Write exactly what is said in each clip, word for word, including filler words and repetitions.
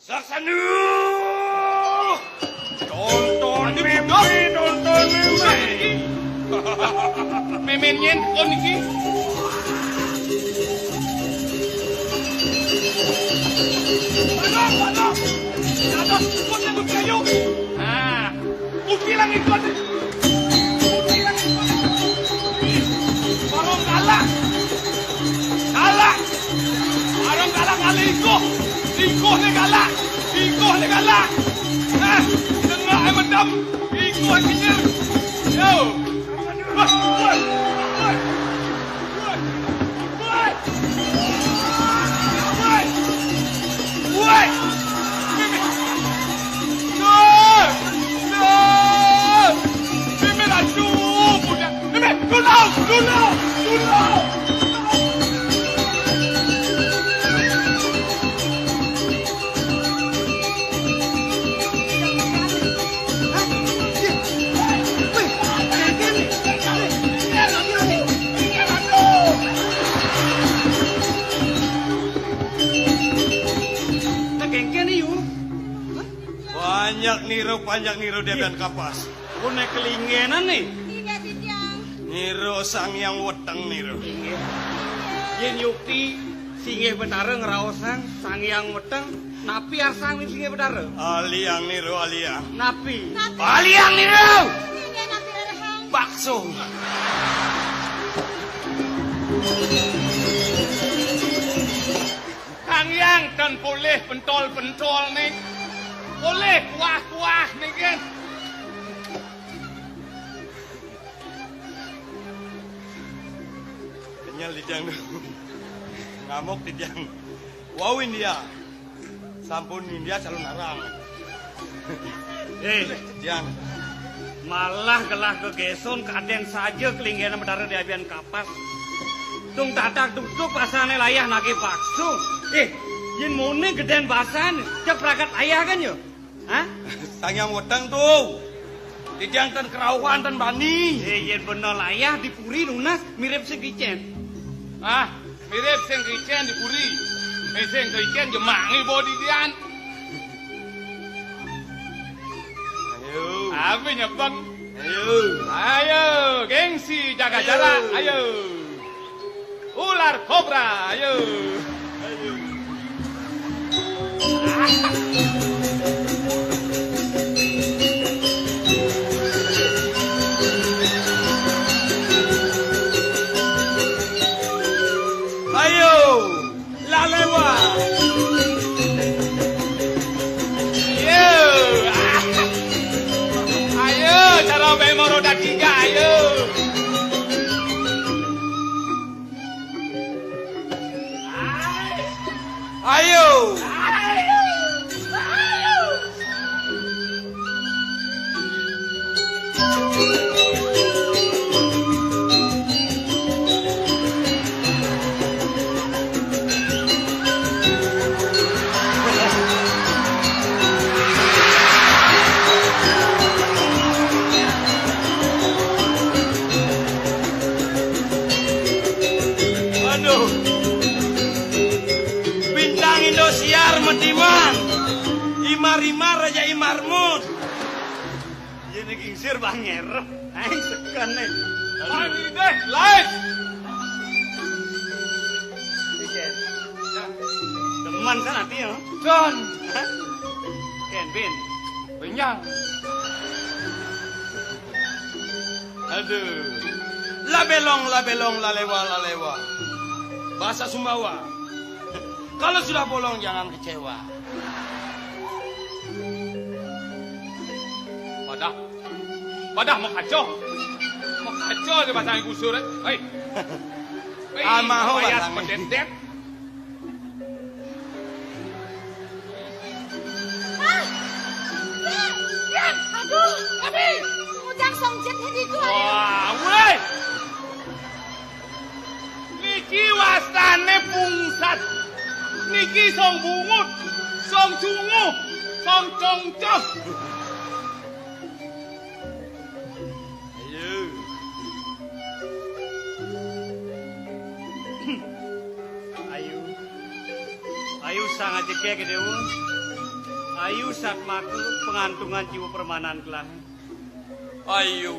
Saksana! Tonton mémé, tonton mémé. Mémé nyén kon iki. Aduh, aduh. Aduh, kok nyangkut kayu? Ah. Ukilan ikut. Ukilan ikut. Barong galak. Galak. Barong galak ngalih ikuh. Ikuh né galak. Ikuh né galak. Ah, tengah ai medem. Ikuh ai kinyir. Yo. Wah, wah, wah. Banyak nira, banyak nira di abian kapas. Kuné kalinggenan né. Inggih, titiang. Nira Sang Hyang Weteng nira. Inggih. Yén yukti singgih Betara ngraosang Sang Hyang Weteng, napi arsang singgih Betara? Aliang nira, aliang. Napi? Napi? Aliang nira! Inggih, napi rerehang? Bakso. Sang Hyang ten polih pentol-pentol né. Polih kuah-kuah né, gén. Kenyel titiang. Ngamuk titiang. Wau India. Sampun India calon arang. Eh, titiang. Malah gelah gegéson kadén saja kalinggenan Betara di abian kapas. Tung tatak tutuk basané layah nagih bakso. Eh, yén moné gedén basan, cék pragat layah kan ya? Hah? Sang Hyang Weteng to. Titiang ten kerauhan, ten bani. Eh, yén bener layah di puri nunas mirip sing kicén. Ah, mirip sing kicén di puri. Eh, sing kicén jemak ngiba didian. Ayo. Apa nyebeng? Ayo. Ayo, gengsi jaga jarak. Ayo. Ular kobra, ayo. Ayo. Ayo, Lalewa. Ayo. Ayo, cara main roda tiga, ayo. Ayo. Aduh. Bintang Indosiar metiman. Imar-imar aja imarmun. Yén gingsir bang ngerep. Aing seken né. Mandi deh, lain. Demen kan ati ya? Don. Hah? Ken Bin. Renyang. Aduh. Labelong, labelong, lalewa, lalewa. Bahasa Sumbawa. Kalau sudah bolong, jangan kecewa. Padah. Padah makacoh. Makacoh di pasang gusur, eh. Hei. Hei, amaho mayas pasang. Pedet-det. Ah! Ya, ya, aduh, Abi, ngujang song jet di itu, aduh. Wah, wéh. Niki wastané pungsat. Niki song bungut, song cunguh, song congcoh. Ayo. Ayo. Ayo sang aja kék, Déwa. Ayu satmaka pangantungan jiwa pramanan gelah. Ayu.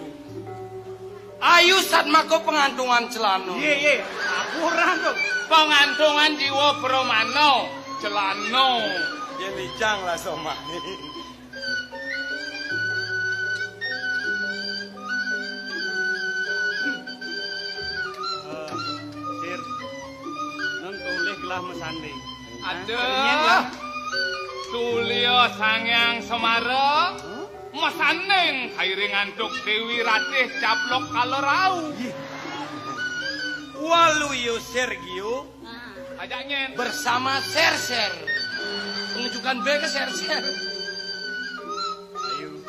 Ayu satmaka pangantungan celana. Iya, iya. Aku orang tuh. Pangantungan jiwa pramana celana. Ya licang lah somah. Eh, Sir, nang tolih gelah masanding. Aduh. Hah? Keringin lah. Tulia Sang Hyang Semara. Hah? Masanding kairing antuk Dewi Ratih caplok kala rau. Ih. Waluya Sergio. Nah. Ajak nyen. Bersama Ser-Ser. Penunjukan B ke Ser-Ser. Ayu.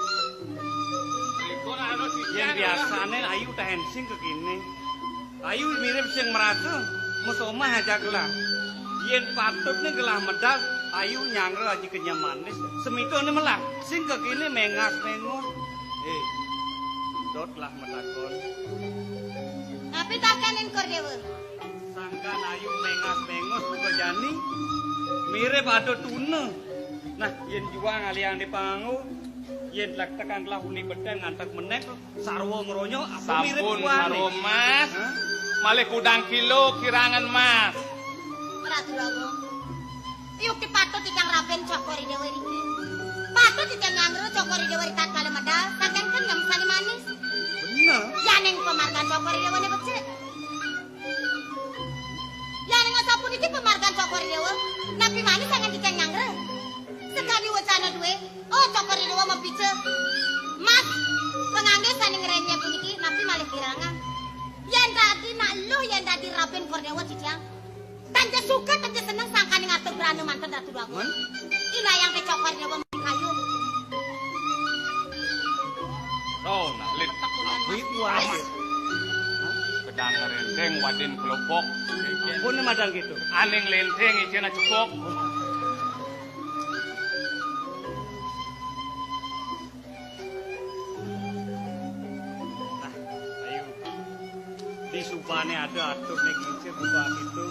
Riko nak anu sisian. Yén ya, biasané Ayu tahen sing kekini. Ayu mirip sing merasa mesomah aja gelah. Yén patutné gelah medal, Ayu nyanggra aji kenyam manis. Semituné melah, sing kekini mengas-mengus. Eh, dot lah matakon. Napi takan Kor Déwa? Sangkan Ayu mengas-mengus buka jani. Mirip ada tuna. Nah, yén juang aliang di panganggo, yén tlektekan gelah uni betén ngantek menék, sarwa ngeronya, apa mirip. Sampun, buané. Sarwa emas. Hah? Malih kudang kilo kirangan emas. Ratu Agung. Yukti patut titiang rabin Cokor I Déwa riki. Patut titiang nyanggra Cokor I Déwa ritatkala medal, saking kenyem sané manis. Bener. Yaning pamargan Cokor I Déwané becik. Yaning asapuniki pamargan Cokor I Déwa, napi malih saking titiang nyanggra? Sakadi wacana duwé, oh, Cokor I Déwa mapica. Mas, pangangge sané ngrenyah puniki, napi malih kirangan? Yén dadi nak luh, yén dadi rabin Kor Déwa titiang. Tan ja suka, tan ja seneng sangkaning atur brana manten Ratu Déwa Agung. Inayang té Cokor I Déwa mrikayun. Oh, nah, Lin. Kuwi kuwi. Hah? Kedang ngerenteng wadin kelopok. Ampun, madang gitu. Aning lenteng ijena cepok. Nah, Ayu. Disubané ada atur ning ngincir buka itu.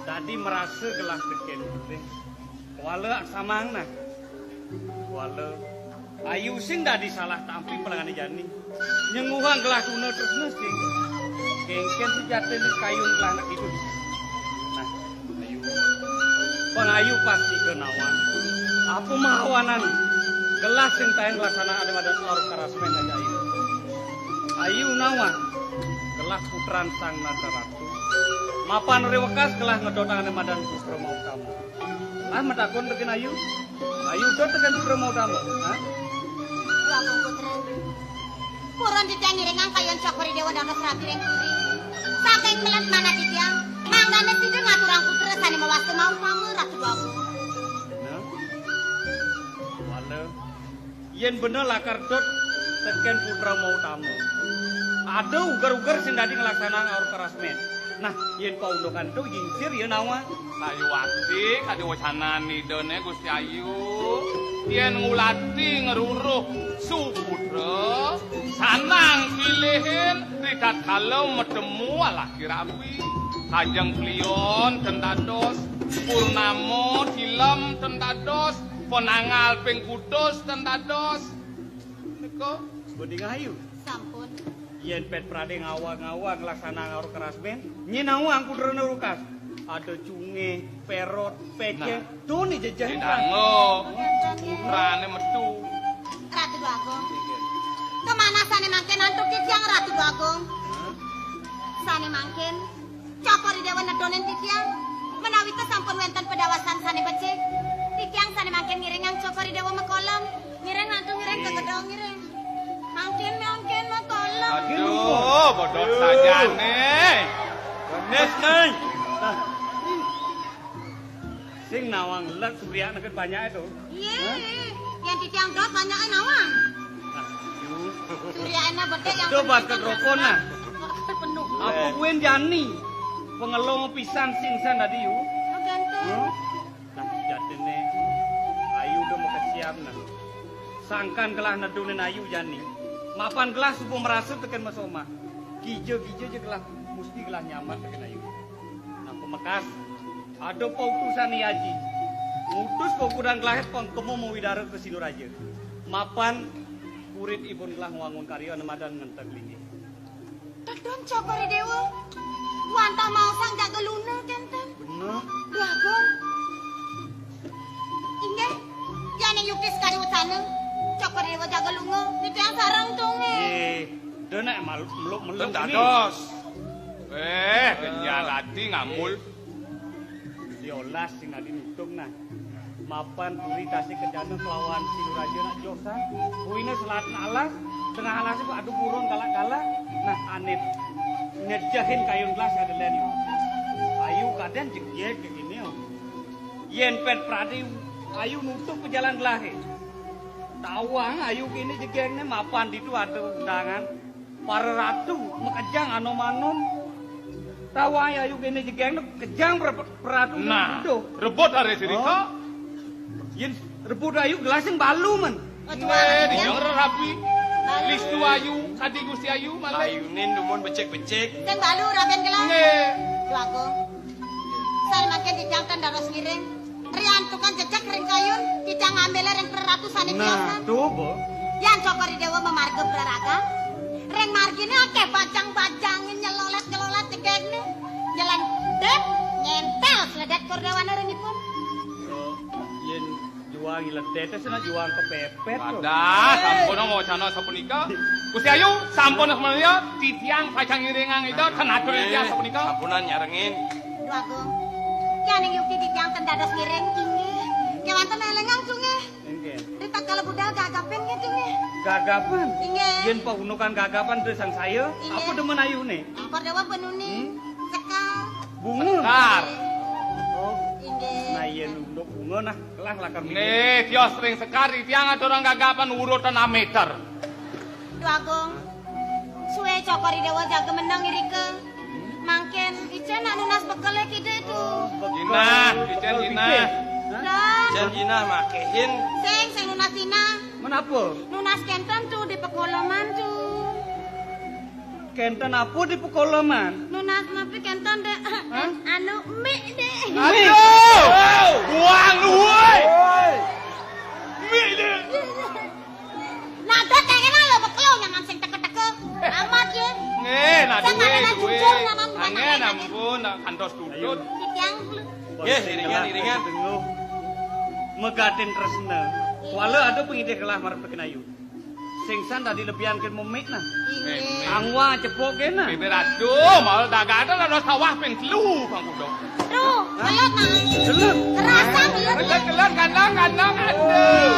Dadi merasa gelah tekén. Kuala samang nah. Kuala. Ayu sing dadi salah tampi pelangane jani. Nyenguhang gelah tuna tresna sing. Kengken sejatine kayun gelah anak itu. Nah, Ayu. Pang Ayu pasti ke nawang. Apa mahawanan gelah sing taen laksana ada madan aur karasmen aja Ayu. Ayu nawang gelah putran sang nata ratu. Mapan rewekas gelah ngedotang ada madan putra mau kamu. Ah, matakon tekén Ayu. Ayu dot tekén putra mau tamu, ha? Duh Agung Putra. Purun titiang ngiringang kayun Cokor I Déwa dados rabi ring puri. Saking melet manah titiang, mangdane sida ngaturang putra sane mawasta mau pama Ratu Déwa Agung. Bener. Wala. Yen bener lakar dot tekén putra mau tamu. Ada uger-uger sing dadi nglaksanang aur kerasmen. Nah, yen paundukan ento ngincir ya nawang. Sayuwakti kadi wacanan Idane Gusti Ayu. Yen ngulati ngruruh suputra, sanang pilihin ritatkala matemu alaki rabi. Kajeng Kliwon ten dados, Purnama Tilem ten dados, Penanggal ping kutus ten dados. Nika. Budi Ngayu. Sampun. Yen pet prade ngawang-ngawang laksana ngaur kerasmen, nyinawang putrane rukas. Ada cunge, perot, pece, nah. Doni jejeh. Didango. Putrane metu. Ratu Bagong. Kemana sane mangkin antuk titiang Ratu Bagong? Hah? Sane mangkin Cokor I Déwa nedonin titiang. Menawi ta sampun wenten pedawasan sane becik, titiang sane mangkin ngiringang Cokor I Déwa mekolem. Ngiring antu ngiring ke gedong ngiring. Mangkin mangkin mekolem. Aduh, bodot sajane. Nes, Neng. Sing nawang let surya neket banyak itu. Iya, yang titiang dot banyak nawang. Nah, yu. Surya enak betek yang itu basket rokok nah. Penuh. Apa kuwi jani? Pengelong pisan sing san tadi yu. Oh, ganteng. Hmm? Nah, jatine Ayu udah mau kesiap nah. Sangkan gelah nedunin Ayu jani. Mapan gelah subuh merasa teken mesoma. Gija-gija je gelah mesti gelah nyamat teken Ayu. Nah, pemekas ada pautusan ni aji. Ngutus pokudang gelahé pangkema mawidara ka Sinduraja. Mapan kurit ipun gelah ngwangun karya nemadan ngenteg linggih. Tedun Cokor I Déwa. Wantah maosang jaga luna kénten. Bener. Duh Agung. Inggih. Yaning yukti sakadi wacana. Cokor I Déwa jaga lunga. Titiang sareng tuh nggih. Nggih. Déné mal meluk-meluk. Dados. Eh, kenyal ati ngambul. Diolas sing adi nutung nah. Mapan turi tasih kencana kelawan Sinduraja nak josan. Kuwiné selatan alas, tengah alasé kok adu burung galak-galak. Nah, ané nyejehin kayun gelas ada lén. Ayu kadén jegég kéné. Yén pét pradi ayu nutup pejalan gelahé. Tawang ayu kéné jegégné mapan ditu ada undangan. Para ratu makejang anom-anom. Tawang ayu kéné jegégné kejang per-, peratu. Nah, rebut aré sirika. Yén rebut ayu gelas sing balu, men. Nggih, dijang rabi. Listu ayu, kadi Gusti Ayu malah. Ayuné dumun becik-becik. Sing balu rabén gelas. Nggih. Duh Agung. Sané mangkin titiang tan dados ngiring. Riantukan jejeg ring kayun, titiang ngambil ring preratu sané. Nah, biasa. Tuh, Bu. Yan Cokor I Déwa mamarga praraga. Ring marginé akéh bajang-bajangé nyelolét-nyelolét jegégné. Nyelendep, nyentel sledét Kor Déwané ring ipun. Yén juang nyelendep, sing juang kepepet, kok. Wadah, sampun wacana sapunika. Gusti Ayu, sampun semuanya, titiang pacang ngiringang ida, tenatur titiang sapunika. Sampunan nyarengin. Duh Agung. Yaning yukti titiang ten dados ngiring, inggih. Kéwanten élingang, Cung, nggih. Inggih. Ritatkala budal gagapin, nggih, Cung, nggih. Gagapan? Inggih. Yén paunukan gagapan, terus sang saya, inggih, apa demen ayuné? Kor Déwa benuni. Hmm? Sekar. Bunga. Sekar. Oh. Inggih. Nah, yén unduk bunga, nah, kelah lakar. Nih, tios ring sekar, titiang aturang gagapan urutan ameter. Duh Agung. Suwé Cokor I Déwa jaga meneng irika. Mangkin icén nak nunas bekelé kidé tu. Oh, bekel. Jinah, icén bekel jinah. Pikir. Hah? Dan icén jinah makehin. Sing, sing nunas jinah. Menapa? Nunas kénten tu di pekoloman tu. Kénten apa di pekoloman? Nunas napi kénten, Dék? Hah? Anu, mik, Dék. Aduh! Buang, woi! Mik, Dék! Nadat kayak ngene lho, beklo nyaman sing teke-teke. Amat ya. Nggih, nah, sing duwe, ngangenan duwe. Jujur, nyaman, angin nyaman, ampun, nah, kantos tutut. Titiang. Nggih, iringan, iringan. Megatin tresna. Kuala ada pengidih kelah marep pekenayu. Sing san tadi lebihan ken memik nah. Inggih. Angwa cepok kena. Bibir aduh, mau dagatan ada sawah ping telu, Bang Kudo. Tuh, belut nah. Belut. Kerasa belut. Belut, belut, kandang, kandang, aduh.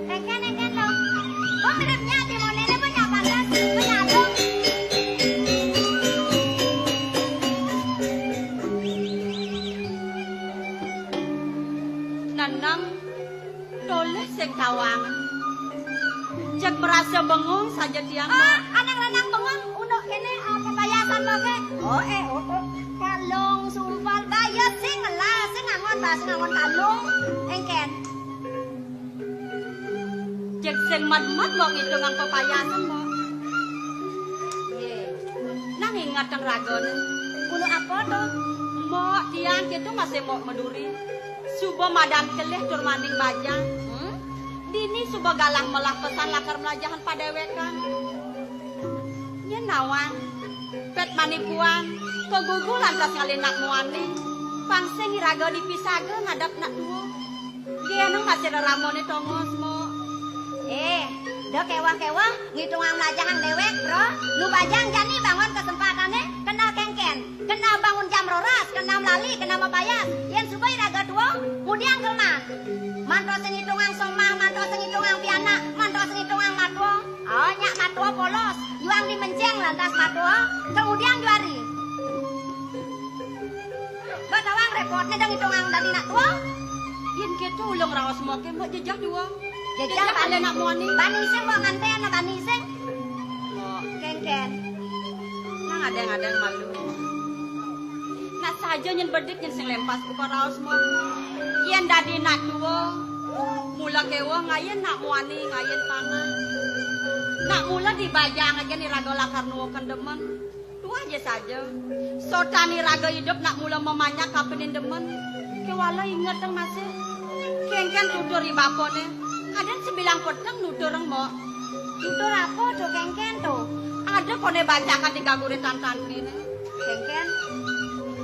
Engken, engken, Dong. Wong ngrepnya di monene banyak pantes, banyak adong. Nenang, toleh sing tawang. Jeg merasa bengong saja tiang. Ah, anak nenang bengong, unduk kene, ah, pembayasan babe. Oh, eh, oh, oh. Kalung, sumpal, bayar sing ngelah, sing ngangon, bah, sing ngangon kalung. Engken. Jeg sing mat-mat mau ngitungang pepayasan, Mbok. Ye. Nang inget kang ragane. Kuno apa to? Mbok, tiang kitu masih mau meduri. Suba madan kelih tur maning bajang. Hmm? Dini suba galah melah pesan lakar melajahan padewekan. Yen nawang, pet manipuan, kegugu lantas ngalinak muani. Pang sing iraga dipisaga ngadep nak tua. Nggih, anu masih reramone tongos, Mbok. Eh, da kewah-kewah, ngitungang mlajahang dewek, Bro. Nu bajang jani bangun kesempatane, kena kengken, kena bangun jam roras, kena melali, kena mapayas. Yen suba iraga tua, ngudiang kelman. Manto sing ngitungang somah, manto sing ngitungang pianak, manto sing ngitungang matua. Oh, nyak matua polos, yuang di menceng lantas matua, kemudian juari. Potné dong itungang dadi nak tua. Yén kéto ulung raos moké, mbok jejeh dua. Jejeh. Jejeh bani nak muani. Bani sing mbok nganten, bani sing. Mbok. Kénkén. Nang adéng-adéng malu. Nak saja nyén bedik nyén sing lempas buka raos mok. Yén dadi nak tua, mula kéweh ngayen nak muani ngayen panah. Nak mula dibajang aja iraga lakar nuwuhken demen. Tua aja saja. Sotan iraga idup nak mula mamanyak kapining demen. Kéwala inget dong masih. Kénkén tutur i bapané. Kadén sebilang peteng nutur embok. Tutur apa to kénkén to? Ada koné bacakan di gaguritan tantriné. Kénkén.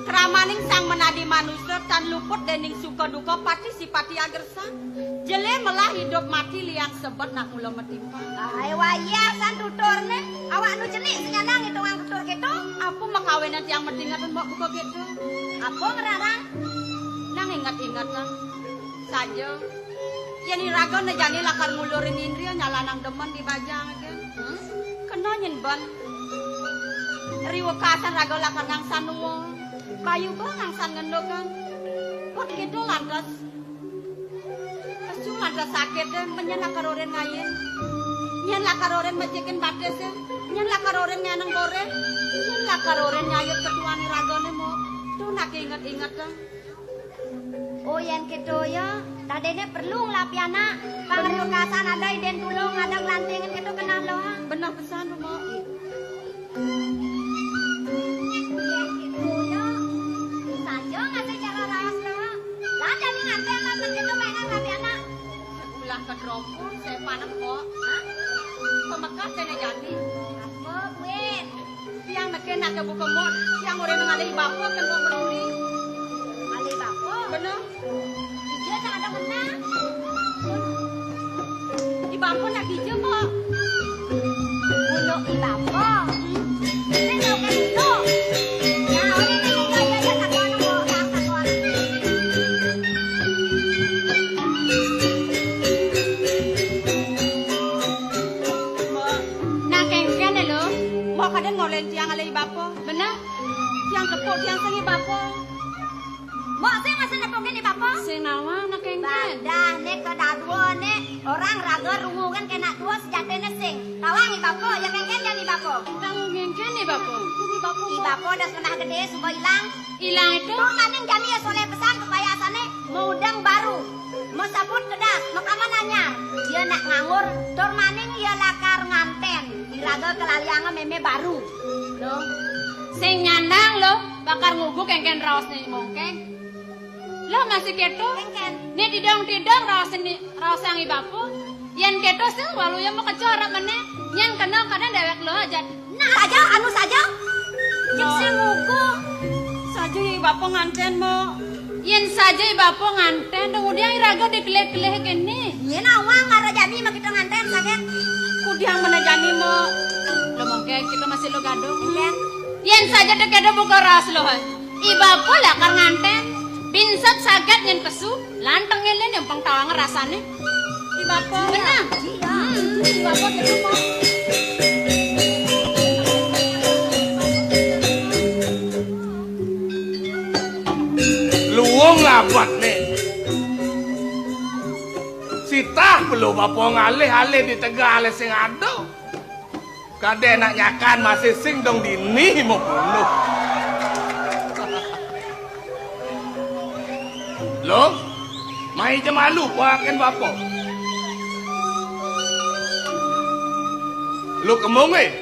Kramaning sang menadi manusa tan luput dening suka duka pati sipati agersa. Jelé melah idup mati liang sebet nak mula matimpang. Ai wayah san tuturné, awak nu cenik sing nyandang itungang tutur kéto. Apa makawinan tiang mati ngaten mbok buka kéto? Apa ngrarang? Nang inget-inget nang saja. Yén iraga né jani lakar ngulurin indria nyalanang demen di bajang aja. Hmm? Kena nyén ban. Riwekasan raga lakar ngangsan nuwun. Bayu ba ngangsan ngendukan. Pot kéto lantas. Pesu lantas sakit deh, menyén lakar oren ngayin. Nyén lakar oren mecikin batis ya. Nyén lakar oren ngeneng goreng. Nyén lakar oren nyayut ketuan ragané mo. Tuh nak inget-inget deh. Oh, yén kéto ya, dadéné perlu ngelapi anak. Pangriwekasan ada idén tulung, ada nglantingin kéto kenah loh. Bener pesan, Mbok. Yén kéto ya, saja ngasih cara raos loh. Lah, jadi nganti anak kéto pengen ngelapi anak. Ulah kedrompon, saya panen kok. Hah? Pemekat dene jani. Apa, Win? Tiang neken nak buka mot, tiang ora ngalih bapa kena meruri. Ngalih bapa? Bener. Ija tak ada menang. I bapa nak ija, Mak. Bunuh i bapa. Sing oke bunuh. Ya, ora ngalih ija, ija, ija, tak ada, Mak. Tak ada. Nah, kengken lho. Mau kadang ngolen tiang alih bapa. Bener? Tiang tepuk, tiang sengi bapa. Mbok sing masih nepukin i bapa? Sing nawang nak kengken. Badah ne kedadua ne orang raga rungu kan kena dua sejatine sing. Tawang i bapa, ya kengken jan i bapa. Tang kengken i bapa. I bapa dah senah gede suba ilang. Ilang itu? Tur maning jani ya soleh pesan kepayasane mau udang baru. Mau sabut kedas, mau kaman anyar. Dia nak nganggur, tur maning ya lakar nganten. Iraga kelalianga meme baru. Loh, sing nyandang loh, bakar ngugu kengken raos nih mongkeng. Loh, masih keto? Kengken. Nih tidong-tidong raos ini, raos yang ibapu. Yen keto sing walu ya mau kecorok meneh. Nyen kena kadang dewek loh aja. Nah, saja, anu saja. Cek sing ngugu. Saja ya bapa nganten, Mo. Yen saja ya bapa nganten, dong udah iraga dikelih-kelih kene. Yen awang ngara jani mah kita nganten saja. Kudiang mana jani, Mo. Lo mongke kita masih lo gaduh. Iya. Yen saja dek ada buka raos lo, hai. I bapa lakar nganten. Binsat saget nyen pesu. Lanteng ngene nyempeng tawang rasane. Di bapa. Bener. Iya. Hmm, di bapa gitu, Pak. Luwung labat nih. Sitah perlu bapa ngalih-alih di tegale sing ada. Kadé nak nyakan masih sing dong dini mau bunuh. Lo, mai je malu paken bapa. Lo kemung eh.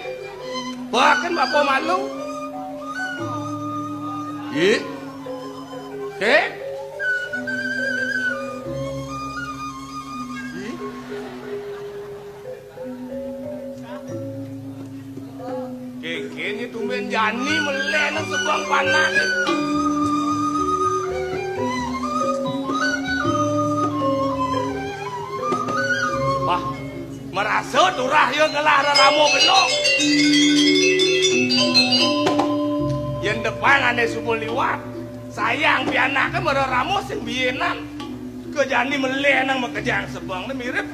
Paken bapa malu. Ih. Oke. Ih. Kengkene tumben jani meleh nang sebang panak. Wah, merasa turah ya ngelah reramo belok. Yen depan ane subuh liwat, sayang pianake mereramo sing biyenan. Kejani meleh nang makejang sebang ne mirip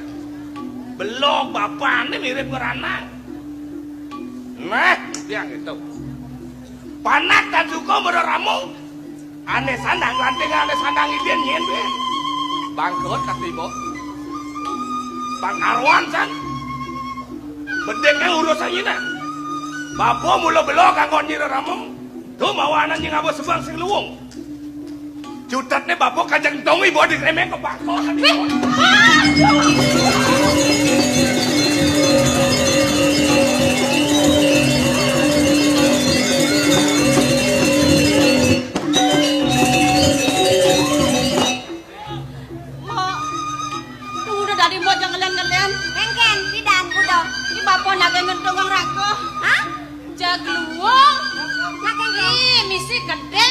belog bapane mirip ngeranang. Nah, dia gitu. Panak tan suka mereramo. Ané sandang ranting, ané sandang idin nyén, Ben. Bangkrut kati, Bo. Bang karuan san. Bedék nang urusan nyén. Bapa mula bela kanggo Nyi Rerama. Tuh mawanan nyén ngaba sebeng sing luung. Cutetné bapa kajeng tong ibu di remeng kebakar. Mbok, tunggu dadi mbok jang ngelen-ngelen. Engken, pidan kuda. Di bapa nagih ngentung wong raga. Hah? Jag luung. Nak engken. Ih, misi gedé.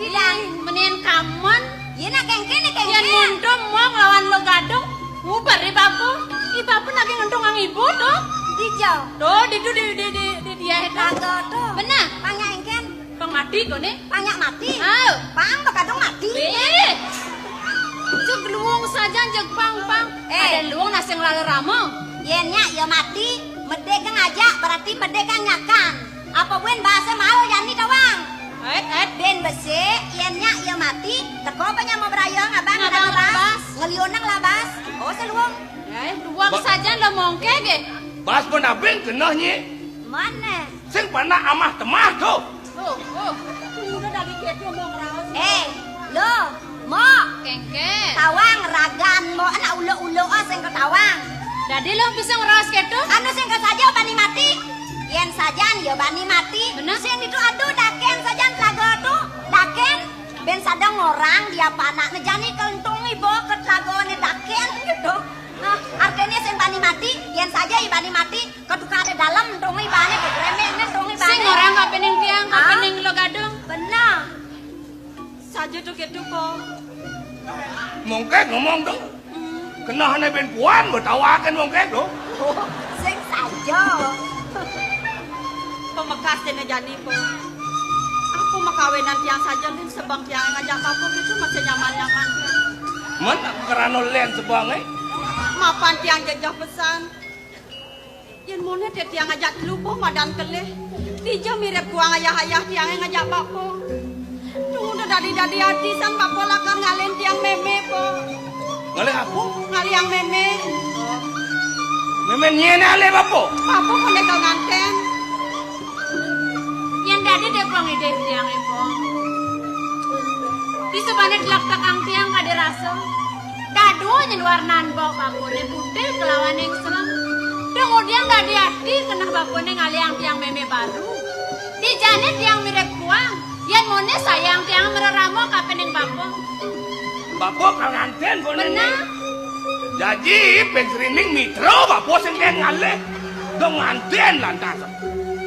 Pidan. Ih, menén kamen. Yé nak engken, nak engken. Yén mundum wong lawan lo gadung. Nguber di bapa. Di bapa nagih ngentung wong ibu tuh. Dija. Tuh, di, di, di, di, di, di dia itu. Raga tuh. Bener. Tanya engken. Pang mati koné? Pang nyak mati. Ah. Pang bakadung mati. Eh. Jeg luung sajan jeg pang, pang. Eh. Ada luung nasing lala rama. Yén nyak ya mati, medé kang aja, berarti medé kang nyakan. Apa buin bahasa mau jani tawang? Et, et. Ben besik, yén nyak ya mati, teko apa nyama berayang abang. Ngabang labas. Ngabang labas. Ngeliunang labas. Oh, seluung. Eh, luung sajan lo mongké gé. Bas pun abing kenah nyi. Mana? Sing panak amah temah tuh. Oh, oh. Udah dari dia mau ngeraos. Eh, lo, Mbok. Kéngkén. Tawang ragan Mbok anak uluk-uluk, oh, sing ketawang. Dadi lo bisa ngeraos kéto? Anu sing kesaja bani mati. Yén sajan ya bani mati. Bener. Sing itu aduh dakén sajan telaga tuh. Dakén. Ben sadang orang dia panak ne jani kelentung ibu ke telaga ne dakén gitu. Nah, artinya sing bani mati, yén saja ya bani mati. Ketukar ada dalam, dong ibane, kegremeng, dong ibane. Sing orang kapining tiang, ah? Kapining lo gadung. Benar. Saja tuh gitu, Po. Mongké ngomong dong. Hmm. Kenahné ben puan, betawakan mongké dong. Oh, sing saja. Pemekas dene jani, Po. Aku makawinan tiang saja, nih, sebang tiang ngajak bapa gitu masih nyaman-nyaman. Men, aku kerano len sebang, eh. Mapan tiang jejeh pesan. Yén moné té tiang ngajak telu, Po, madan kelih. Dija mirip kuang ayah-ayah tiangé ngajak bapa. Tunggu dadi-dadi ati san bapa lakar ngalihin tiang mémé, Po. Ngalih apa? Ngalihin mémé. Mémé nyén alih bapa? Bapa pendekar ngantén. Yén dadi dépong idih tiangé, Po. Di sebane telak tekang tiang kadé rasa. Dadua nyén warnan bok bapané putih kelawan éngselem. Dong udiang dadi ati keneh bapané ngalihang tiang mémé baru. Di jani tiang mirip kuang, yén moné sayang tiang mererama kapining bapa. Bapa kal ngantén koné né. Benar. Jaji ping srining mitra bapa sing kén ngalih. Dong ngantén lantas.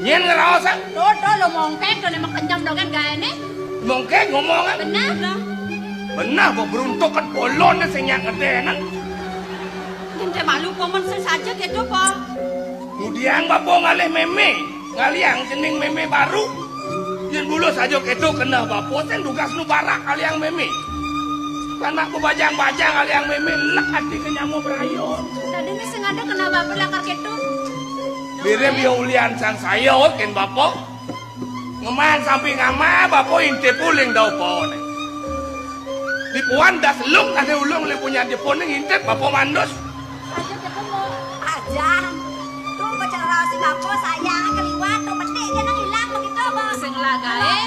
Nyén ngraosang? Tuh, tuh, lo mongkeng, tuh, lima kenyam dongén gaéné. Mongkeng ngomong, ah? Benar. Benar, kok beruntukan polon sing nyak ngedénan. Yén té malu, Po, men sing saja kéto, Po. Ngudiang bapa ngalih mémé, ngalihang cening mémé baru. Yén bulu saja kéto keneh bapa, sing dugas nu barak ngalihang mémé. Panak bebajang-bajang ngalihang mémé, lek ati kenyamo berayon. Dadiné sing ada keneh bapa lakar kéto. Mirip ya ulian sang saya, kén bapa. Ngeman sampi ngama, bapa intip uling dau paoné. Di puan das lung, kasih ulung, li punya di puning intip, bapa mandus. Aja, ketemu. Aja. Tuh, bicara si bapa, saya keliwat, tuh, petik dia nang hilang begitu, Bos. Sing lagaé.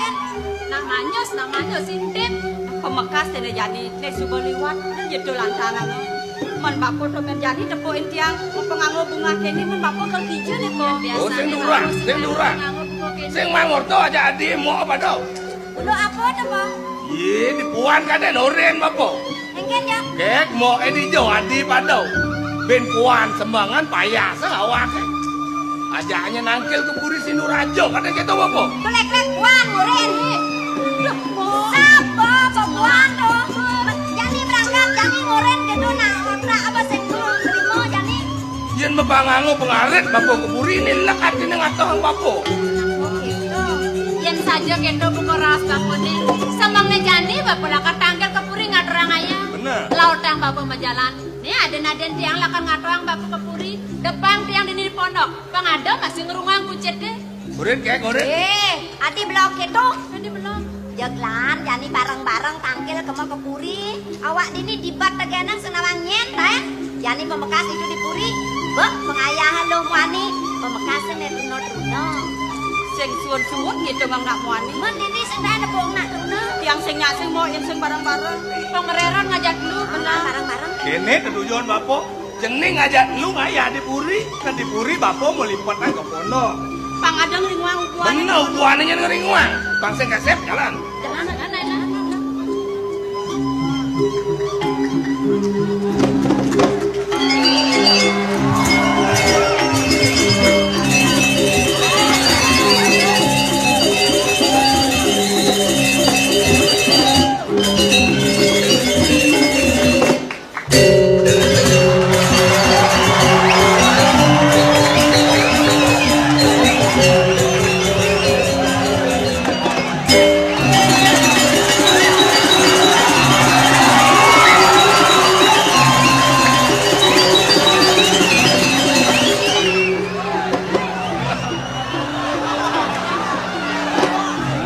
Nak manyus, nak manyus, intip. Pemekas dene jani, né suba liwat, udah jatuh lantaran. Men bapa to men jani tepukin tiang, penganggo bungah kéné, men bapa kel kija né, Po. Oh, sing durang, sing durang. Sing mangorta aja adi, mo apa to? Ulo apa to, Po? Yé, di puan kadén orin bapa. Engkén ya? Kék, mo édi jo adi pada. Ben puan sembangan payah sa awake. Ajaknya nangkil ke puri Sinduraja, kadén kéto bapa. Kelek-kelek puan orin. Sapa, Bapa puan to? Jani berangkat, jani ngoren gitu, nak, otak apa sing terima, jani? Yén mapanganga pengarit, bapa ke puri, né lek atiné ngatohang bapa. Yén saja kéto buka raos bapané, semengné jani bapa lakar tangkil ke puri ngaturang ayah. Bener. Lautang bapa majalan. Né aden-aden tiang lakar ngatohang bapa ke puri, depang tiang dini di pondok. Pang ada masih ngerungang kucitné. Orin, kék, orin. Eh, adi belok kéto. Adi belok. Ya glan, jani bareng-bareng tangkil kema ke puri. Awak dini dibat tegenang senawang nyen, ta, eh? Jani pamekas idup di puri. Bek, pengayahan lo muani. Pamekas ne truna-truna. Sing suwun-suwun ngitung nak muani. Men dini sing tae nepuk nak truna. Tiang sing nyak sing mau yen sing bareng-bareng. Pangereran ngajak lu, benar. Bareng-bareng. Kene tetujon bapa. Jani ngajak lu ngayah di puri. Kan di puri bapa mau limpatan ke pondok. Pang ada ngeringuang ubuan. Bener, ubuan aja ngeringuang. Bang sing kasep jalan. Jalan, jalan, jalan.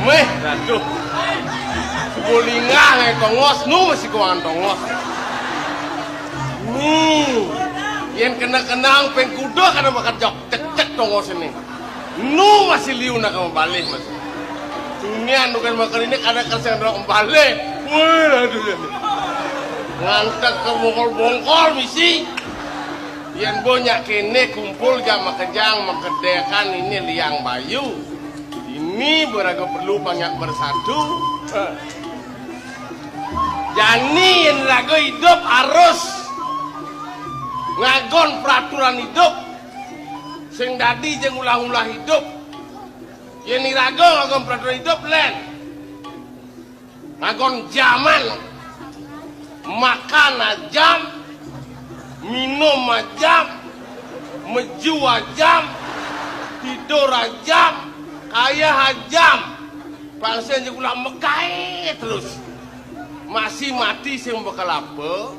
Meh, aduh. Suku lingah ngai tongos, nu masih kuangan tongos. Nu, yen kena kenang pengkuda kada makan jok cek-cek tongos ini. Nu masih liu nak kamu balik, Mas. Dunia nu kan makan ini kada kerja orang balik. Wah, aduh ya. Ngantek ke bongkol-bongkol misi. Yen banyak kene kumpul jam makejang makedekan ini liang bayu. Ini beraga perlu banyak bersatu. Jani yen raga idup harus ngagon peraturan idup sing dadi jeng ulah-ulah idup. Yen iraga ngagon peraturan idup, len ngagon jaman, makan ajam, minum ajam, meju ajam, tidur ajam, kaya ajam. Bangsa aja ulah mekai terus. Masih mati sing bekelapa.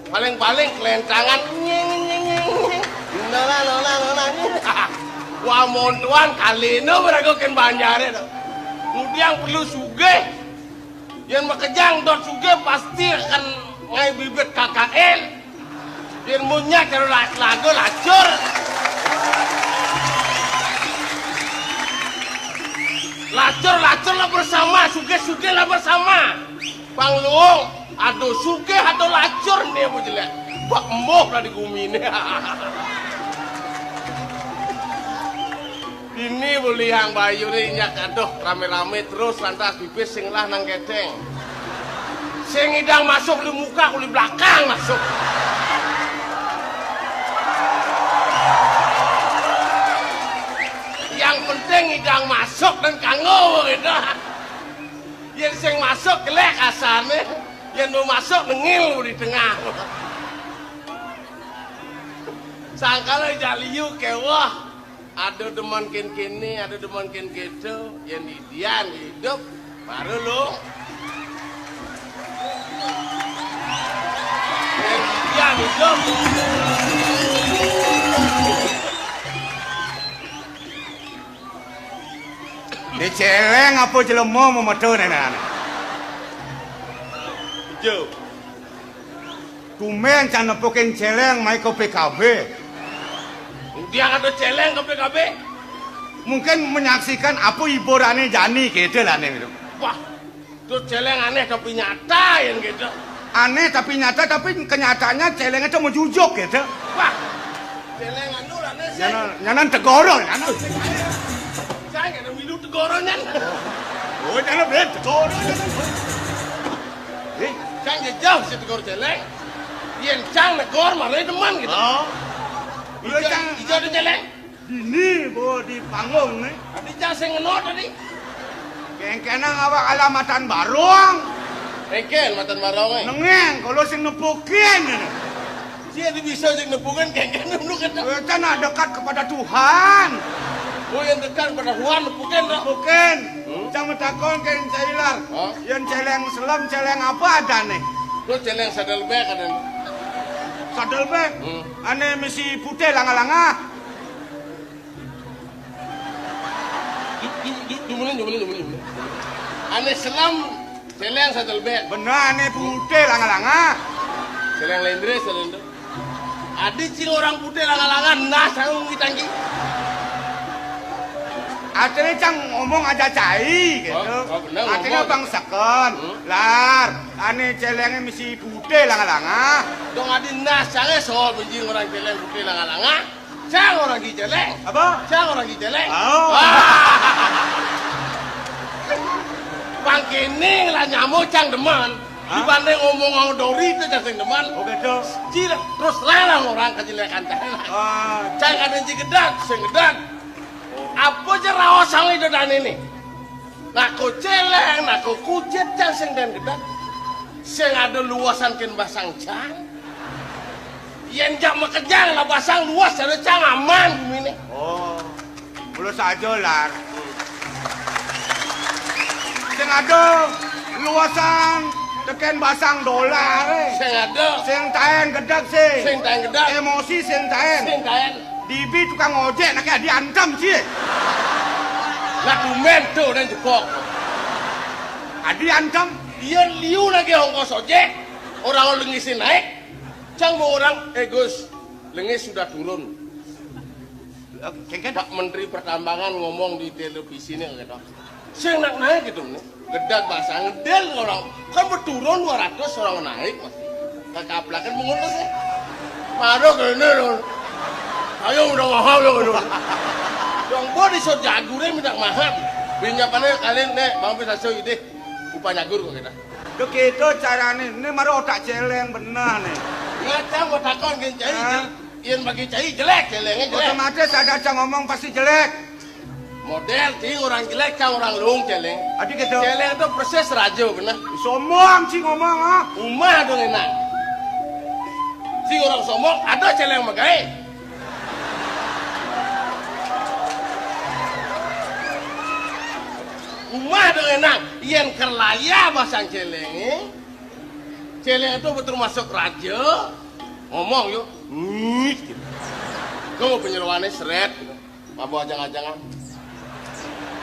Paling-paling kelencangan nying nying nying nying. Nola nola nola nying. Wah, montuan kalino berago ken banjare to. Ngudiang perlu sugih. Yen makejang dot sugih pasti akan ngai bibit K K L. Yen munya karo la-, lago lacur. Lacur-lacur lah bersama, sugih-sugih lah bersama. Pang luung, aduh sugih, aduh lacur nih, Bu jelek. Bak embuh lah di gumi nih. Ini Bu Liang Bayu nih, nyak, aduh, rame-rame terus lantas pipis sing lah nang keteng. Sing idang masuk di muka, kuli belakang masuk. Yang penting idang masuk dan kanggo gitu. Yen sing masuk gelek asane, yen mau masuk nengil di tengah. Sangkala jaliu kewah, ada demen ken kene, ada demen ken keto, yen idian hidup, baru lu. Yen idian hidup. Ni celeng apa jelema memeto nene? Jo. Tumben can nepukin celeng mai ke P K B. Dia kata celeng ke P K B. Mungkin menyaksikan apa hiburannya jani gitu lah nih. Wah, Tuh celeng aneh tapi nyata yang gitu. Aneh tapi nyata, tapi kenyataannya celeng itu menjujuk gitu. Wah, celeng anu lah nih sih. Nyanan, nyanan tegoro, nyanan. Saya nggak ada milu tegoro nyan. Oh, nyanan ben tegoro. Eh, kan jejauh si tegor celeng. Yen cang negor malah demen gitu. Oh. Iya, ijo, cang. Ijo ada celeng. Dini bo di panggung nih. Tadi cang sing ngeno tadi. Kengkenang awak alamatan barong. Kengken matan barong eh. Nengeng kalau sing nepukin ini. Dia di bisa sing nepukin kengken dulu kata. Kita nak dekat kepada Tuhan. Oh yang dekat pada Tuhan nepukin dah. Nepukin. Hmm? Cang metakon ke Cailar. Oh. Yang celeng selem celeng apa ada nih? Lu celeng sadel bek ada. Sadel bek. Hmm. Ane misi putih langa-langa. Gi-, gi-, gi-, Jumulin, jumulin, jumulin, jumulin. Ané selem, céléng sadelbét. Bener, ané putih langa-langa. Céléng léndré sadelbét. Adi cing orang putih langa-langa, nah, sangu ngitanggi. Artinya cang ngomong aja cai gitu. Oh, oh, bener, artinya ngomong. Bang seken, hmm? Lar, ané céléngé misi putih langa-langa. Dong adi nah, cangé soal benjing orang céléng putih langa-langa. Cang orang Ciceleng. Apa? Cang orang Ciceleng. Oh. Wah. Pang kéné lah nyamuk cang demen. Hah? Dibanding ngomong sama Dori itu cang sing demen. Oh, gitu. Cil, terus lalang orang kejelekan cang. Ah. Cang ada ci gedang, sing gedang. Apa aja raos sang itu dan ini? Nako céléng, nako kucit cang sing dan gedang. Sing ada luasan kén basang cang. Yén jak makejang lah basang luas, ada cang aman guminé. Oh, mula saja, Lar. Sing ada luasan tekén basang dolar, eh. Sing ada. Sing taén gedeg sih. Sing taén gedeg. Emosi sing taén. Sing taén. Dibi tukang ojek, nak adi antem sih. Lah tumbén tuh dan jebok. Adi antem. Iya liu lagi ongkos ojek. Orang lengis naik. Cang mau orang, eh Gus, lengis sudah turun. Kéngkén? Pak Menteri Pertambangan ngomong di televisi nih gitu. Sing nak naik gitu nih. Gedeg basang ngedel orang. Kan berturun dua ratus orang naik masih. Kakaplakan mengutus ya. Maro kéné lho. Ayo udah mahal ya gitu. Dong bo di sot jagure minta mahal. Pinjamannya kalian nih, mampir saso ide. Upah nyagur kok kita. Duh, gitu carané. Ini mara otak céléng bener nih. Ngacang gua takon kén cai. Hah? Yén bagi cai jelék, céléngé jelék. Otomatis ada cang ngomong pasti jelék. Modél cing orang jelék, cang orang luung céléng. Adi gitu. Céléng itu persis raja bener. Sombong cing ngomong, ah. Umah dong enak. Cing orang sombong, ada céléng magaé. Umah dong enak, yén kerlaya basang céléngé, céléng itu betul masuk raja, ngomong yuk, ngit gitu. Kau penyeruannya seret gitu. Mabok ajang-ajangan.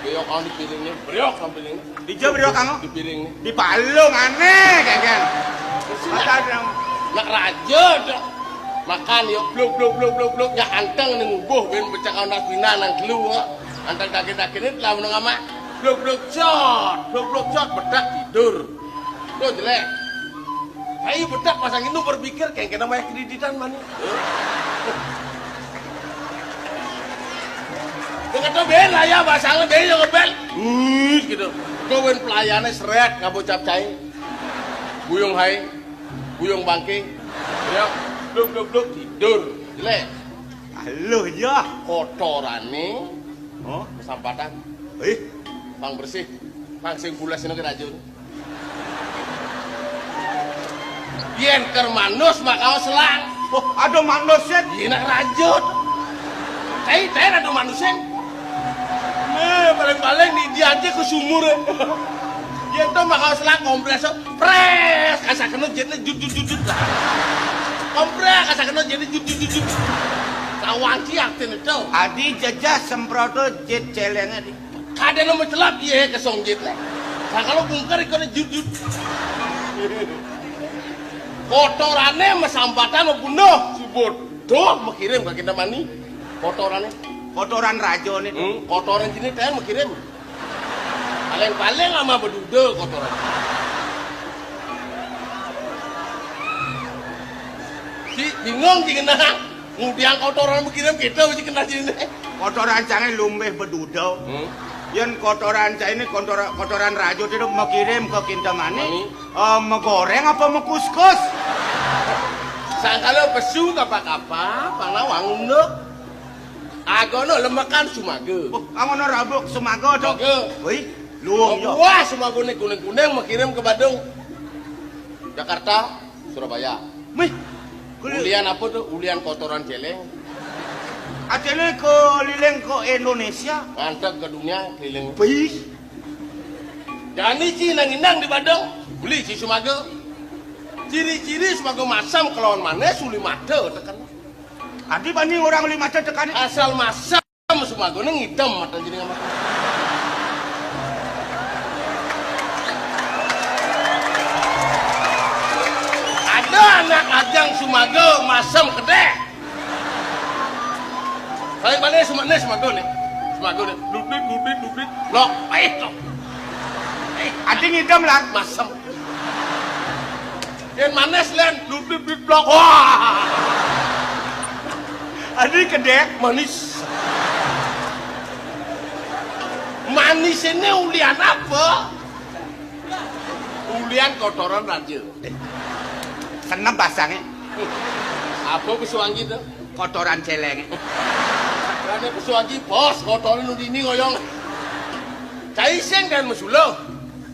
Beriok kau di piringnya, beriok kau piringnya. Di jauh beriok kau? Di piringnya. Di palung ané, kéngkén. Terus nak, nak raja dah. Makan yuk, bluk, bluk, bluk, bluk, bluk. Nyak anteng nih ngubuh, ben pecah kau nak pina nang telu, ha. Anteng daging-daging ini telah menengah mak. Bluk, bluk, cot, bluk, bluk, cot, bedak tidur. Tuh jelék. Ayo bedak pasang itu berpikir, kayak kena bayar kreditan mana. Dengan tuh ben lah ya, basangnya ben yang ngebel. Wih, gitu. Kau ben pelayannya seret, ngabocap cai. Buyung hai, buyung bangke. Ya, bluk, bluk, bluk, tidur. Jelék. Halo, ya. Kotorané. Oh? Kesampatan. Eh? Pang bersih. Pang sing pulas ini ke racun. Yén ker manus makau selang. Oh, ada manus, Sét? Iya, nak rajut. Cai, cai ada manus, Sét. Nah, paling-paling di, di aja ke sumur. Yén to makau selang komprés, prés, asa kena jitné jut, jut, jut, jut. Komprés, asa kena jitné jut, jut, jut, jut. Lawan ki artiné to. Adi jejeh semprot jit céléngé di. Kadéna macelap, iya, kesong jitné. Nah, kalau bungker, ikannya jut-jut. Kotorané masampatan mabunuh. Subut. Tuh, makirim ka kita mani. Kotorané. Kotoran raja nih. Hmm, kotoran sini teh makirim. Paling-paling sama beduda kotoran. Si bingung si kena. Ngudiang kotoran makirim kita mesti kena sini. Kotoran cangé lumbih beduda. Hmm. Yén kotoran cangé ini kotor-, kotoran rajut itu makirim ke Kintamani. Mani. Eh, magoréng apa makuskus? Sangkala pesu kapa-kapa, pang nawang unduk. Agono lemekan sumaga. Oh, angono rabuk sumaga to. Sumaga. Wih, luwung yo. Buah sumaga ini kuning-kuning makirim ke Badung. Jakarta, Surabaya. Mih. Kuli- Ulian apa tuh? Ulian kotoran céléng. Artinya keliling ke Indonesia. Ngantek ke dunia, keliling. Wih. Jani ci nang inang di Badung, beli ci sumaga. Ciri-ciri sumaga masam kelawan manis, uli mata tekan. Adi bani orang uli mata tekan. Asal masam sumaga ning hitam mata jadi nggak mata. Jang sumaga masem kedék. Paling paling sumaga né, sumaga né. Sumaga né. Dudit, dudit, dudit. Lok, eh, lok. Eh, adi ngidem, Lan. Masem. Yén manis, Lan. Dudit, dudit, blok. Wah. Adi kedék. Manis. Manis ini ulian apa? Ulian kotoran raja. Senep basangé. Apa pesuanggi to? Kotoran céléngé. Lah nek pesuanggi bos, kotoran nu dini ngoyong. Cai sing dan mesuluh.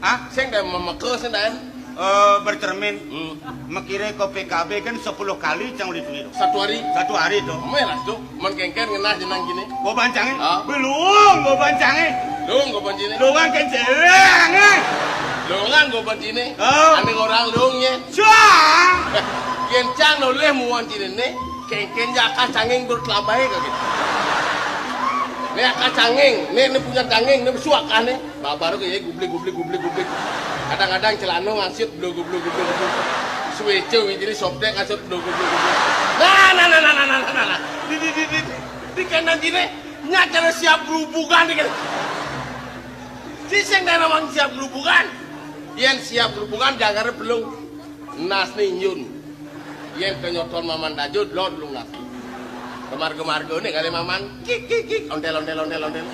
Hah? Sing dan memeke sing dan. Eh, bercermin. Hmm. Mekire ko P K B kan sepuluh kali cang uli duit. Satu hari? Satu hari to. Melas to. Men kéngkén ngenah jenang kini. Goban cangé? Ah. Belum goban cangé. Lung goban cini. Lungan kén céléngé. Lungan goban cini. Oh. Ane orang lung nyé. Cang. Yén cang nolih muan cini né, kéngkén ja akah canging berut labai ka gitu. Né akah canging, né, né punya canging, né besuak kah né. Babar ke ya gubli gubli gubli gubli. Kadang-kadang celana ngansut blo gubli gubli gubli. Suéca wijine sobdek ngansut blo gubli gubli. Nah, nah, nah, nah, nah, nah, nah, nah. Di, di, di, di, di kéné dine, nya cara siap gerubugan nih kan. Sising dan awang siap gerubugan. Yén siap gerubugan jangan belum. Nas nih nyun. Yén kenyoton maman dajud lod lungas. Kemarga-marga nih kali maman. Kik kik kik, ontel ontel ontel ontel.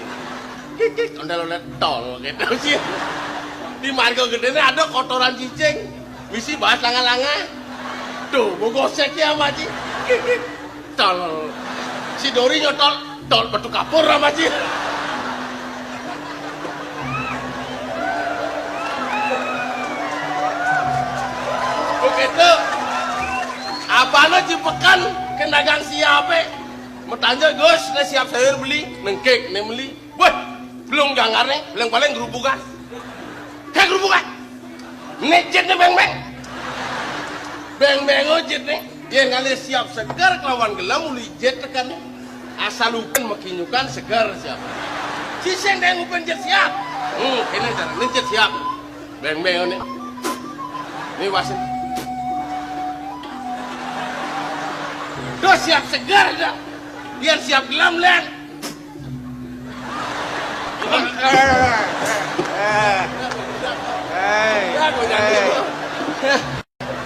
Kik kik, ontel ontel, tol gitu sih. Di marga gedéné ada kotoran cicing. Misi bahas langa-langa. Tuh, gua gosek ya sama Ci. Kik kik. Tol. Si Dori nyotol, tol batu kapur sama Ci. Begitu. Abana Cipekan kén dagang siapé. Metanja Gus, né siap sayur beli, nengkik né beli. Wah, belum ganggarné, paling-paling gerubugan. Kayak gerubugan. Né jitné beng-beng. Beng-beng oh jitné. Yén ngalih siap seger kelawan gelem uli jit tekan. Asal upen mekinyukan seger siap. Sising deh upen jit siap. Hmm, ini cara né jit siap. Beng-beng né. Né wasin. Tuh siap seger dah. Yén siap gelem, Len.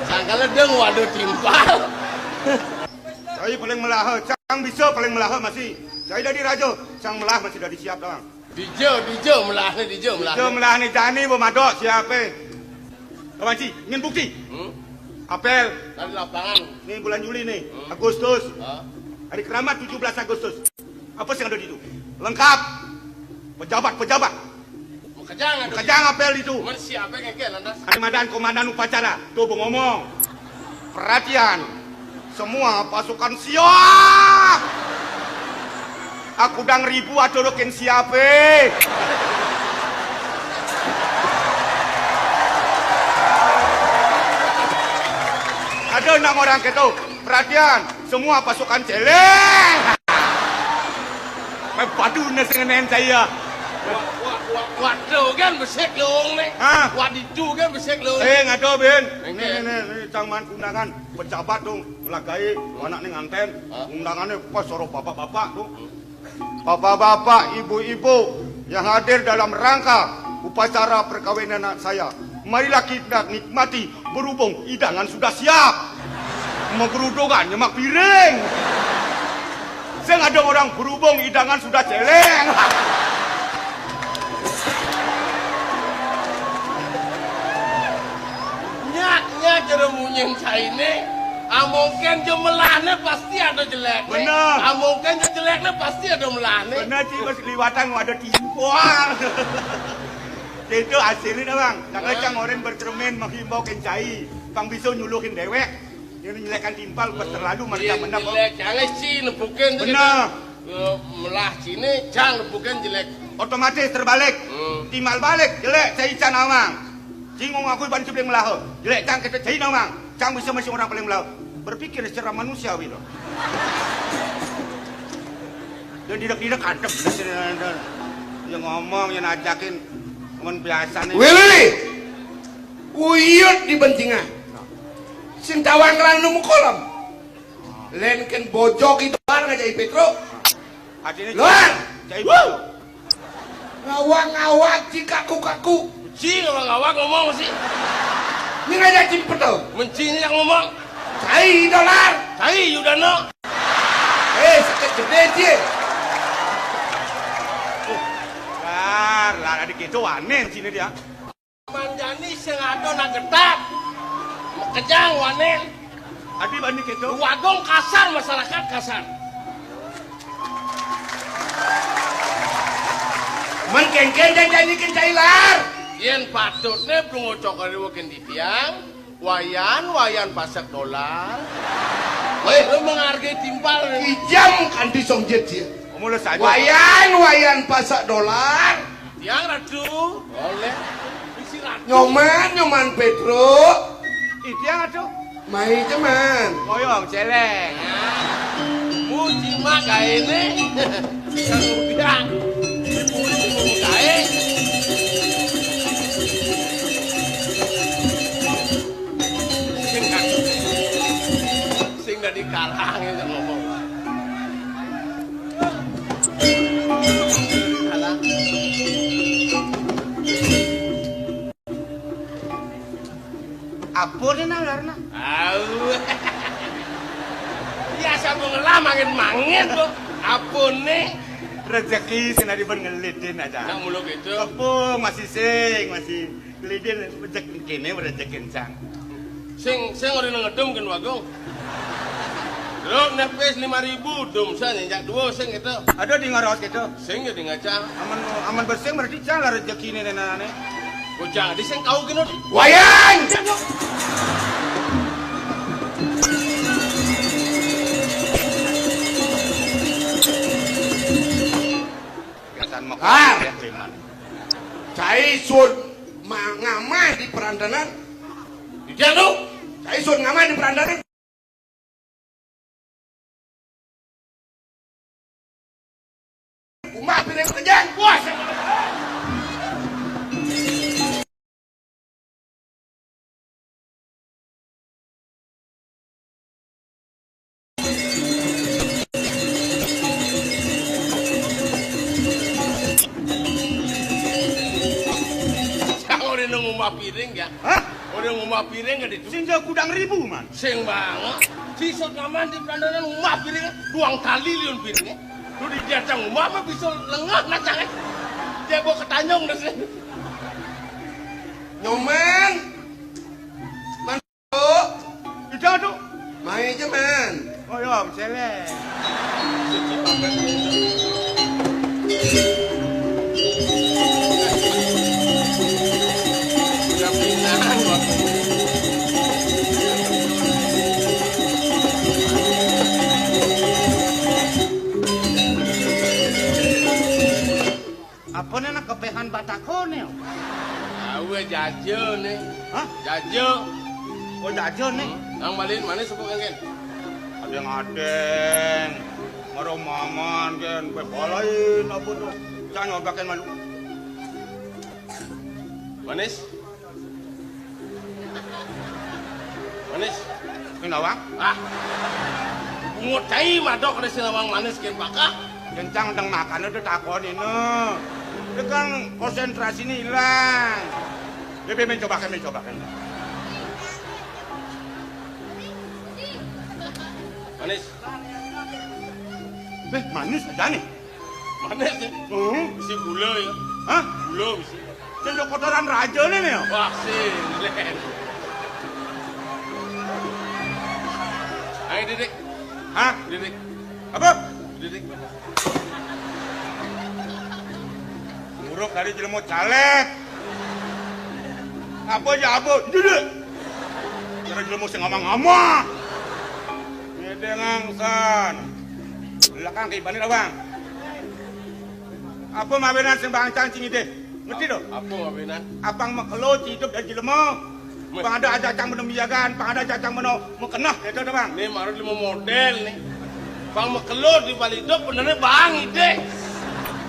Sangkal ledeng, waduh timpal. Cai paling melaha, cang bisa paling melaha masih. Cai dadi raja, cang melah masih dadi siap doang. Dija, dija melahné, dija melahné. Dija melahné jani bo madok siapé. Kawan Ci, ingin bukti? Hmm? Apel. Dari lapangan. Nih bulan Juli nih, hmm. Agustus. Ha? Hari keramat tujuh belas Agustus. Apa sih ada di itu? Lengkap. Pejabat-pejabat. Makejang ada. Makejang apel di itu. Mana siapa yang ngekek lantas? Ada madan komandan upacara. Tuh, Bu, ngomong. Perhatian. Semua pasukan siap. Aku dang ribu aturukin siapé. Ada enam orang gitu. Perhatian, semua pasukan céléng. Meh badu né sing ngenen saya. Wa-, wa-, wa-, waduh kan besik lung né. Hah? Wadidu kan besik lung. Eh, ngado, Bin. Ini, ini, ini, cang man undangan pejabat dong, lagi anak nih nganten. Hah? Undangannya pas soro bapak-bapak tuh. Bapak-bapak, ibu-ibu yang hadir dalam rangka upacara perkawinan anak saya, marilah kita nikmati, berhubung hidangan sudah siap. Mau gerudukan, nyemak piring. Saya nggak ada orang berhubung hidangan sudah céléng. Nyak, nyak, cara munyin cainé. Amongkén ja melahné pasti ada jelekné. Bener. Amongkén ja jelekné pasti ada melahné. Bener, Ci, pas liwatan ada timpal. Itu hasilnya, Bang. Cang, hah? Cang orang bercermin menghimbau kén cai. Pang bisa nyuluhin déwék. Yang nyelekan timpal pas terlalu mereka menang. Jelek, jangan Ci nepukin tuh. Bener. Gitu. Eh, melah Ciné, cang nepukin jelek. Otomatis terbalik. Hmm. Timbal balik, jelek, cai can awang. Cing ngakui ban paling melaha. Jelek cang kata cai nawang. Cang bisa masih orang paling melaha. Berpikir secara manusiawi loh. Dan tidak-tidak kadep. Yang ngomong, yang ajakin. Cuman biasa nih. Willy! Uyut di bencingan. Sing tawang ranu mukulem. Lén kén bojog i dolar ngajak i Pétro. Artiné luar. Cai. Wuh. Ngawag-ngawag ci kaku-kaku. Ci ngawag-ngawag ngomong sih. Ini ngajak ci Pétro. Menci ini yang ngomong. Cai dolar. Cai Yudana. Eh, sakit gedé ci. Lar, lar, adik itu wanen sini dia. Manjani sing ada nak getat. Kejang wanen. Adi bani kéto. Wagung kasar, masyarakat kasar. Men kénkén janjanikin cai lar. Yén patutné pungocok riwukin titiang, wayan, wayan pasek dolar. Wéh, lu menghargai timpal. Kijam kanti songjit ya. Omong lu saja. Wayan, wayan pasek dolar. Tiang Ratu. Boleh. Bisi Ratu. Nyoman, Nyoman Pétro. Ih, tiang Ratu. Mai jeman. Moyong céléng. Muji mak gaéné. Yang udah. Dipuji gaé. Sing kan. Sing dadi karang ya ngomong. Apa né nang larna? Au. Biasa gua ngelah mangin-mangin gua. Apa né? Rezeki sing dadi ben ngelidin aja. Nak mulu gitu. Tepung masih sing, masih. Lidin rejek kéné rejek kencang. Sing sing ora ngedum kén wagung. Lho nepis lima ribu dum san njak dua sing itu. Aduh di ngaros gitu. Sing ya di ngaca. Aman aman bersing berarti cang lah rezekiné nénané. Bocah di sing kau kena. Wayan. Kesan mau. Ah. Cai sun ma-, ngamah di perandanan. Dijang tu. Cai sun ngamah di perandanan. Umah piring kejang. Wah, Kang ora nang umah piring ya? Hah? Ora nang umah piring gede. Sing jauh kudang ribu, man. Sing banget. Si Sut ngaman di perandanan umah piring, duang tali liun piringnya. Lu di jatang umah mah bisa lengah nacangnya. Dia bawa ketanyong dah sih. Nyoman. Man, itu tuh. Mai aja, man. Oh, iya, cewek. Apa né nak kepehan batakoné? Awe jaja né. Hah? Jaja. Oh, jaja né. Nang malin mana suku kengken? Adeng-adeng. Maro maman kén, kowe balain apa tuh? Jangan nyobakin malu. Manis. Manis. Ini nawang? Ah. Bungut cai madok ada sinawang manis kén pakak. Kencang deng makan udah takon ini. Dia kan konsentrasi ini hilang. Dia pengen cobakan, pengen cobakan. Manis. Eh, manis aja nih. Manis nih. Hmm. Bisi gula ya. Hah? Gula bisi. Sing kotoran raja nih nih. Wah, sing. Ayo, Didik. Hah? Didik. Apa? Didik. Nguruk dari jelema caleg. Apa ya apa? Didik. Dari jelema sing ngamang-ngamang. Ngedeng angsan. Belakang ke ibane rawang. Apa mawinan sing bangcang cing ide? Ngerti to? Apa mawinan? Apang makelo hidup dari jelema. Pang ada aja cang meno miagan, pang ada aja cang meno mekenah, gitu to, Bang. Nih, marut lima model nih. Pang makelo di balik hidup benernya bang ide.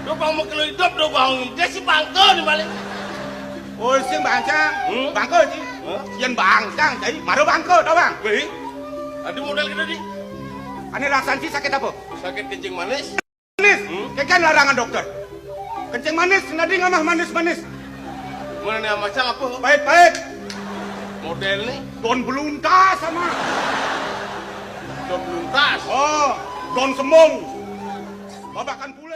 Tuh pang makelo hidup do bang ide si pangko di balik. Oh, sing bangcang. Hmm? Bangka, Ji. Hah? Yén bangcang, Ji. Mara bangka, tau, Bang? Wéh. Ada modél kita, Di. Ané rasan Ji sakit apa? Sakit kencing manis. Manis. Hmm? Kékén larangan dokter. Kencing manis, nadé ngamah manis-manis. Mana nih macam apa? Pahit-pahit. Modél nih. Don beluntas sama. Don beluntas. Oh, don sembung. Babakan pulang.